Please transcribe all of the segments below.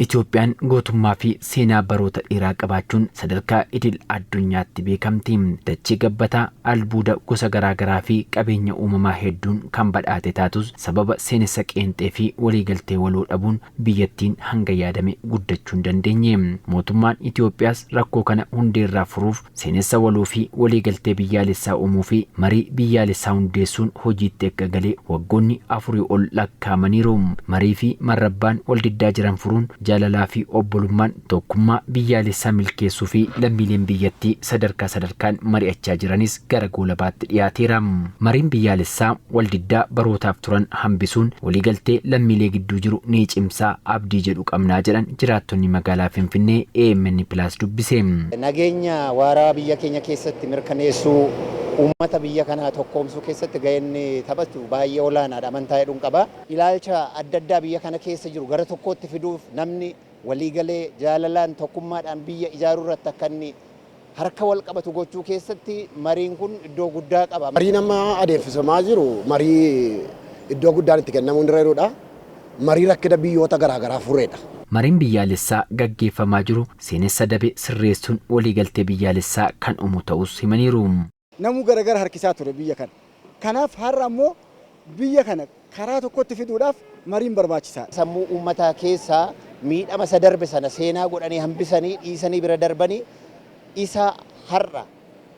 Itoophiyaan gootummaa fi seenaa baroota dheeraa qabaachuun sadarkaa idil addunyaatti beekamti. Dachee gabbataa, albuuda gosa garaa garaa fi qabeenya uumamaa hedduun kan badhaate taatus, sababa seenessa qeenxee fi waliigaltee waloo dhabuun biyyattiin hanga yaadame guddachuu hin dandeenye. Mootummaan Itoophiyaas rakkoo kana hundeerraa furuuf seenessa waloo fi waliigaltee biyyaalessaa uumuu fi marii biyyaalessaa hundeessuun hojiitti akka gale waggoonni afurii ol lakkaa'amaniiru. Marii fi marrabbaan waldiddaa jiran furuun jaalalaa fi obbolummaan tokkummaa biyyaalessaa milkeessuu fi lammiileen biyyattii sadarkaa sadarkaan mari'achaa jiranis gara goolabaatti dhiyaateera. Mariin biyyaalessaa waldiddaa barootaaf turan hambisuun waliigaltee lammiilee gidduu jiru ni cimsaa abdii jedhu qabnaa jedhan jiraattonni magaalaa Finfinnee AMN Plus dubbise. Nageenya waaraa biyya keenya keessatti mirkaneessuu, uummata biyya kanaa tokkoomsuu keessatti gaheen inni taphatu baay'ee olaanaadha amantaa jedhun qaba. Ilaalcha adda addaa biyya kana keessa jiru gara tokkootti fiduuf namni waliigalee jaalalaan tokkummaadhaan biyya ijaaruu irratti akka inni harka wal qabatu gochuu keessatti mariin kun iddoo guddaa qaba. Mariin amma adeemsifamaa jiru marii iddoo guddaan itti kennamuun irra jirudha. Marii rakkina biyyoota garaa garaa fureedha. Mariin biyyaalessaa gaggeeffamaa jiru seenessa dabe sirreessuun waliigaltee biyyaalessaa kan uumu ta'uus himaniiru. Namuu gara gara harkisaa ture biyya kana. Kanaaf har'a ammoo biyya kana karaa tokkotti fiduudhaaf mariin barbaachisaadha. Sammuu uummataa keessaa miidhama isa darbe sana seenaa godhanii hambisanii dhiisanii bira darbanii isa har'a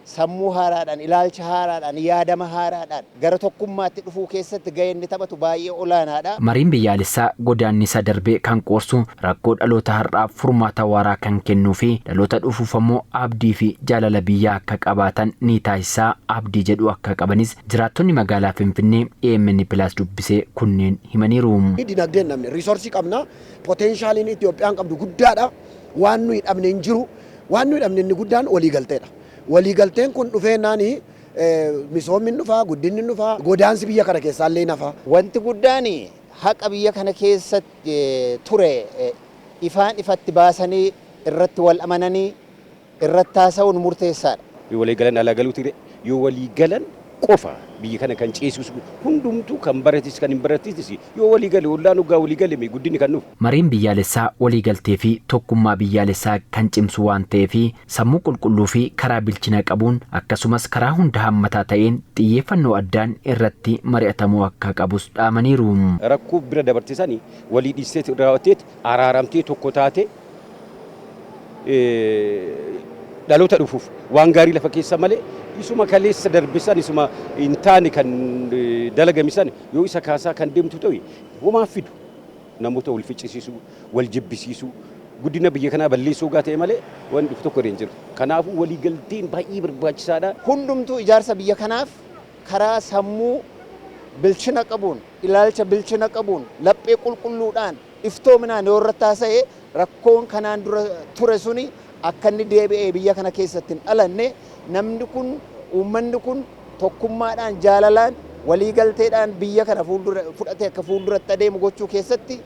sammuu haaraadhaan, ilaalcha haaraadhaan, yaadama haaraadhaan gara tokkummaatti dhufuu keessatti gahee inni taphatu baay'ee olaanaadha. Mariin biyyaalessaa godaannisa darbe kan qoorsu, rakkoo dhaloota har'aaf furmaata waaraa kan kennuu fi dhaloota dhufuuf ammoo abdii fi jaalala biyyaa akka qabaatan ni taasisa abdii jedhu akka qabanis jiraattonni magaalaa Finfinnee AMN Plus dubbise kunneen himaniiru. Dinagdee hin dhabne, resource qabna, potentialiin Itoophiyaan qabdu guddaadha, waan nuyi dhabne hin jiru. Waan nuyi dhabne inni guddaan waliigalteedha. Waliigalteen kun dhufeennaan misoomni hin dhufa, guddinni hin dhufa, godaansi biyya kana keessaa illee hin hafa. Wanti guddaan haqa biyya kana keessa ture ifaan ifatti baasanii irratti wal amananii irratti haasa'uun murteessaadha. Yoo walii galan alaa galuuti ree? Yoo walii galan qofa biyya kana kan ceesisu hundumtuu kan barates kan hin baratis yoo walii gale ollaan hoggaa walii gale mee guddinni kan dhufu. Mariin biyyaalessaa waliigaltee fi tokkummaa biyyaalessaa kan cimsu waan ta'eef sammuu qulqulluu fi karaa bilchina qabuun akkasumas karaa hunda hammataa ta'een xiyyeeffannoo addaan irratti mari'atamuu akka qabus dhaamaniiru. Rakkoo bira dabarte sani walii dhiisteet raawwatteet araaramtee tokko taatee dhaloota dhufuuf waan gaarii lafa keessa malee isuma kaleessa darbe san isuma hin taane kan dalagame san yoo isa kaasaa kan deemtu ta'e homaa fidu namoota wal ficcisiisuu wal jibbisiisuu guddina biyya kanaa balleessuu gaa ta'e malee waan dhufu tokko hin jiru. Kanaafuu waliigalteen baay'ee barbaachisaadha. Hundumtuu ijaarsa biyya kanaaf karaa sammuu bilchina qabuun, ilaalcha bilchina qabuun, laphee qulqulluudhaan, iftoominaan yoo irratti haasa'e rakkoon kanaan dura ture suni akka inni deebi'ee biyya kana keessatti hin dhalanne, namni kun, uummanni kun tokkummaadhaan, jaalalaan, waliigalteedhaan biyya kana fuuldura fudhatee akka fuulduratti adeemu gochuu keessatti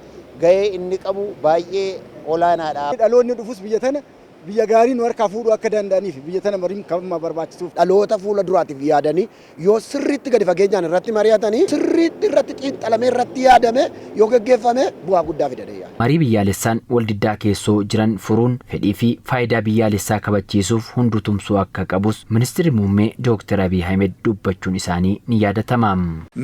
gahee inni qabu baay'ee olaanaadha. Dhaloonni dhufus biyya tana biyya gaarii nu harkaa fuudhuu akka danda'aniif biyya tana mariin kan barbaachisuuf. Dhaloota fuula duraatiif yaadanii yoo sirriitti gadi fageenyaan irratti mari'atanii, sirriitti irratti xiinxalamee irratti yaadame yoo geggeeffame bu'aa guddaa fida jedhee yaada. Marii biyyaalessaan waldiddaa keessoo jiran furuun fedhii fi faayidaa biyyaalessaa kabachiisuuf hunduu tumsuu akka qabus Ministirri Muummee Dooktar Abiy Ahimed dubbachuun isaanii ni yaadatama.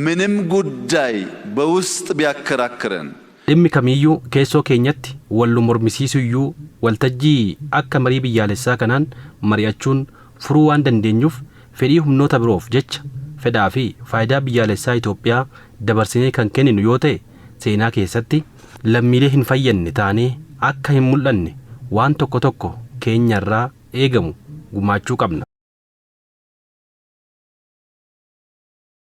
ምንም ጉዳይ በውስጥ ቢያከራክረን Dhimmi kamiiyyuu keessoo keenyatti wal nu mormisiisuyyuu waltajjii akka marii biyyaalessaa kanaan mari'achuun furuu waan dandeenyuuf fedhii humnoota biroof jecha fedhaa fi faayidaa biyyaalessaa Itoophiyaa dabarsinee kan kenninu yoo ta'e seenaa keessatti lammiilee hin fayyadne taanee akka hin mul'anne waan tokko tokko keenyarraa eegamu gumaachuu qabna.